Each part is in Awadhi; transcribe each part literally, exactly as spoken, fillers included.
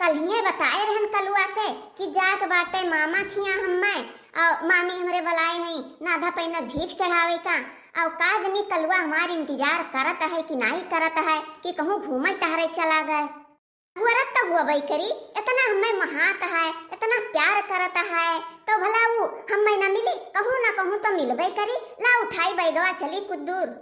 कल्हिये बताए रहन कलुआ से कि जात बाटे मामा खिया हम्मे, अउ मामी हमरे बलाए हई, नाधा पैना भीख चढ़ावे का। अउ का जनी कलुआ हमार इंतजार करत है कि नाई करत है कि कहूँ घूमे टहरे चला गए। अगोरत तो हुअबई करी, इतना हम्मे महात है, इतना प्यार करत है, तो भला ऊ हम्मे ना मिली, कहूँ ना कहूँ तो मिलबे करी। ला उठाई बैगवा, चली कुछ दूर।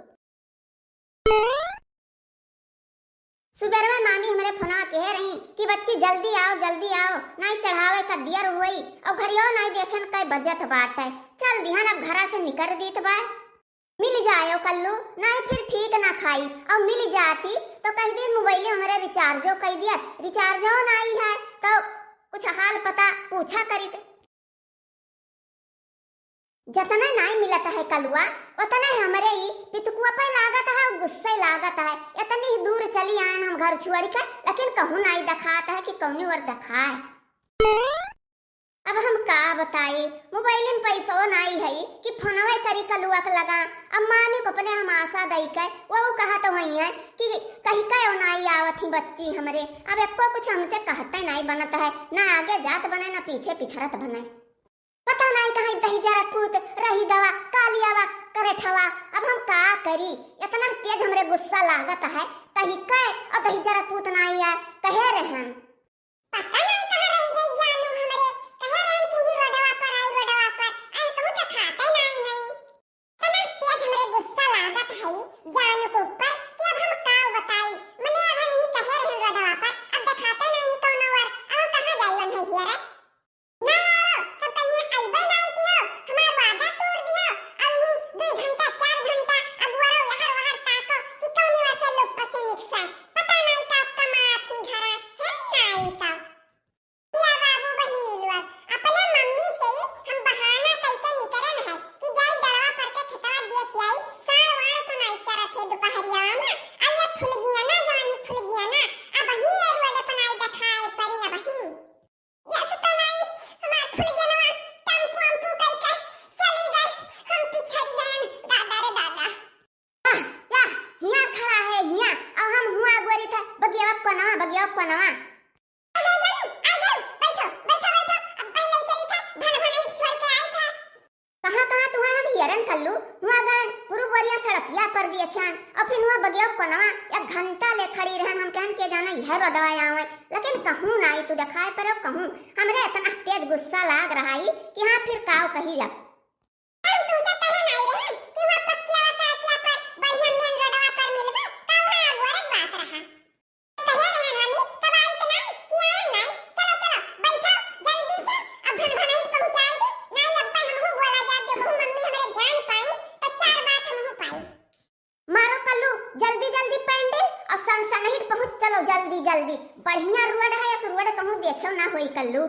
सुबेर में मामी हमरे फोनवा कहे रही कि बच्ची जल्दी आओ, जल्दी आओ, नाई चढ़ावे का दियर होई, अउ घड़ियो नाई देखेन कै बजत बाटे। चल दिहन अब घरा से निकर दीत बाय। मिल जायो कल्लू, नाई फिर ठीक ना खाई, अउ मिल जाती तो कह दी मोबाइल हमरे रिचार्जो कई दियत, रिचार्जो नाई है तो कुछ हाल पता पूछा करीत। जतना नाई मिलत है कलुआ, उतना ही हमरे ई पितकुआ पे लागत है अउ गुस्से लागत है। इतनी ही दूर चली आयन हम घर छोड़ के, लेकिन कहूँ नाई देखात है कि कौनी ओर देखाए। अब हम का बताई, मोबाइल में पैसो नाई है कि फोनवे करी कलुआ के लगा। अब मामी को अपने हम आशा दई के, वो कहत हुई है कि कही के नाई आवत ही बच्ची हमरे। अब एको कुछ हमसे कहते नाई बनत है, ना आगे जात बने, ना पीछे पिछड़त बने। पता नाई कहाँ दहिजरा पूत रही दवा, कालियावा करे ठवा। अब हम का करी, इतना तेज हमरे गुस्सा लागत है। कही के और दहिजरा पूत नाई आए, कहे रहन। पता नाई कहाँ रह गई जानू हमरे, कहे रहन कि ही रोडवा पर आई, रोडवा पर आई, कहूँ तो खाते नाई है। इतना तेज हमरे गुस्सा लागत है जानू के ऊपर कि अब हम का बताई। मने अब हम ही कहे रहन रोडवा पर, अब देखाते नाई कौनो ओर, अब हम कहाँ जाई ओन्हे हियरे। ना आवो, तब कहिए अइबे नाई कियो, हमार वादा तोड़ दियो। अब यही दुई घंटा, चार घंटा अगुआरो यहर वहर ताको कि कौनी वैसे लोग पसे निकसा। पता नाई का कमात ही घरा, है नाई का। या बाबू बहिनी लोग, अपने मम्मी से ही हम बहाना कइके निकरन है कि जाई डलवा पर के खेतवा देख आई, साँड़ वाँड़ तो नाई चरत है दुपहरिया में। अब ये फुलगिया ना जानी फुलगिया ना, अब ही ये रोड पर नाई देखाए परी अब ही। यस तो नाई, हमार फुलगेनवा टम्पू अम्पू कइके चली गई, हम पिछड़ी गए, दादा रे दादा। आह, या, हियाँ खड़ा है, हियाँ, अब हम हुआँ गोरी था, बगियावा कोनवा, बगियावा कोनवा। आ जाओ, जानू, आ जाओ, बैठो, बैठो, बैठो, अब पहले ही चली था, धन भन ही छोड़ के आई था। कहाँ, कहाँ तुहाँ हम हियरन कल्लू, हुआँ गन, पूरब वरिया सड़किया पर दिए ख्यान, और फिर हुआँ बगिया कोनवा, एक घंटा ले खड़ी रहन, हम कहन के जाना यह रोडवा आवे, लेकिन कहूँ नाई तू देखाए पर कहूँ, हमरे इतना तेज गुस्सा लाग रहा ही कि हाँ फिर काव कही अब। हम तुमसे कहे नाई रहन कि हुआँ पक्किया सड़किया पर बढ़िया मेन रोडवा पर मिलबे, काव हुआँ अगोरत बात रहा। कहे रहन हमी, तब आइत नाई, कि आए नाई। चलो, चलो, बैठो, जल्दी से, अब भन भनही पहुँचाए दी, नाई अब्बा हमहू बोला जाब, जो बहू मम्मी हमरे जान पाई, तो चार बात हमहू पाई। मारो कल्लू, जल्दी, जल्दी पैंडल और सन सनही पहुँच चलो, जल्दी, जल्दी। बढ़िया रोड है, अस रोड कहूँ देख्यो ना होई कल्लू।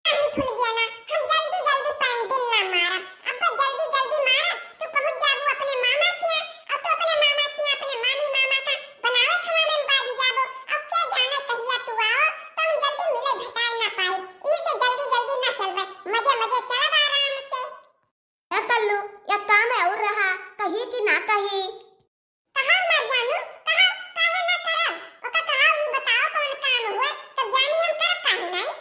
नहीं फुलगेना, हम जल्दी जल्दी पैंडल ना मारब। अब्बा जल्दी जल्दी मारब, तू पहुँच जाबू अपने मामा खिया, और तू अपने मामा खिया अपने मामी मामा का बनावे खाना में बाजी जाबू। अब के जाने कहिया तू आओ, तो हम जल्दी मिले भेटाए ना पाई। इही से जल्दी जल्दी ना चलबे, मजे मजे चलब आराम से। ए कल्लू, या काम है और रहा, कही कि ना कही? कहा मत जानू, कहा काहे ना करब? ओका कहा ई बताओ कौन काम हुआ, तब जानी हम करब काहे नहीं।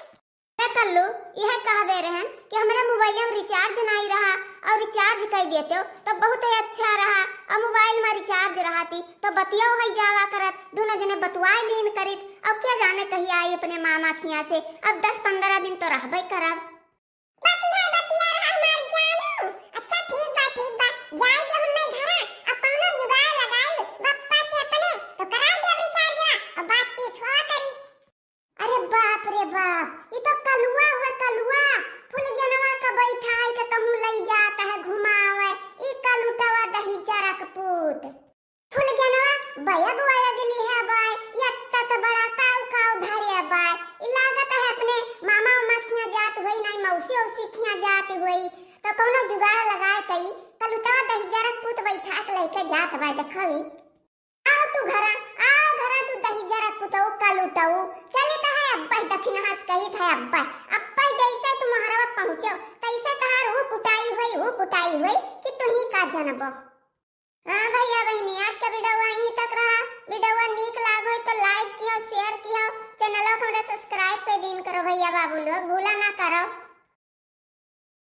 ए कल्लू, यह कहबे रहन कि हमरा मोबाइल में रिचार्ज नाई रहा और रिचार्ज कर देते हो तो बहुत ही अच्छा रहा। और मोबाइल में रिचार्ज रहती तो बतियो है जावा करत, दोनों जने बतुआए लीन करित। और क्या जाने कही आई अपने मामा खिया से, अब दस पंद्रह दिन तो रहबे करब। बस इहे बतिया रहा हमार जानू। अच्छा ठीक बा, ठीक बा, जाए के हमें घरा, अब कौनो जुगाड़ लगाई, बप्पा से अपने, तो कराई दे रिचार्ज रा, और बातचीत हुआ करी। अरे बाप रे बाप, ई तो कलुआ हुआ कलुआ, फुलगेनवा का बैठाई के कहूँ लई जात है घुमावे, ई कलुटवा दहिजरा क पूत। फुलगेनवा बयग वयग लिहे बाय, यत्ता त बड़ा काव काव धरे बाय। ई लागत है अपने मामा उमा खिया जात होई, नाई मौसी औसी खिया जात होई। तो कौनो जुगाड़ लगाए कई, कलुटवा दहिजरा क पूत बैठा के लइके जात बाय, देखवी। आओ तू घरा, आओ घरा तू दहिजरा क पुतऊ कलुटऊ। चली त है अब्बा ही दखिन हंस कही त है अब्बा। अब्बा ही जैसे तू मोहरवा पहुँचो, तैसे तहार ऊ कुटाई होई, ऊ कुटाई होई कि तू ही का जनबो। हाँ भैया बहनी, आज का वीडियो यहीं तक रहा। वीडियो नीक लाग होई तो like किहो, share किहो, channel को हमरा subscribe कर बाबू लोग भूला ना करो।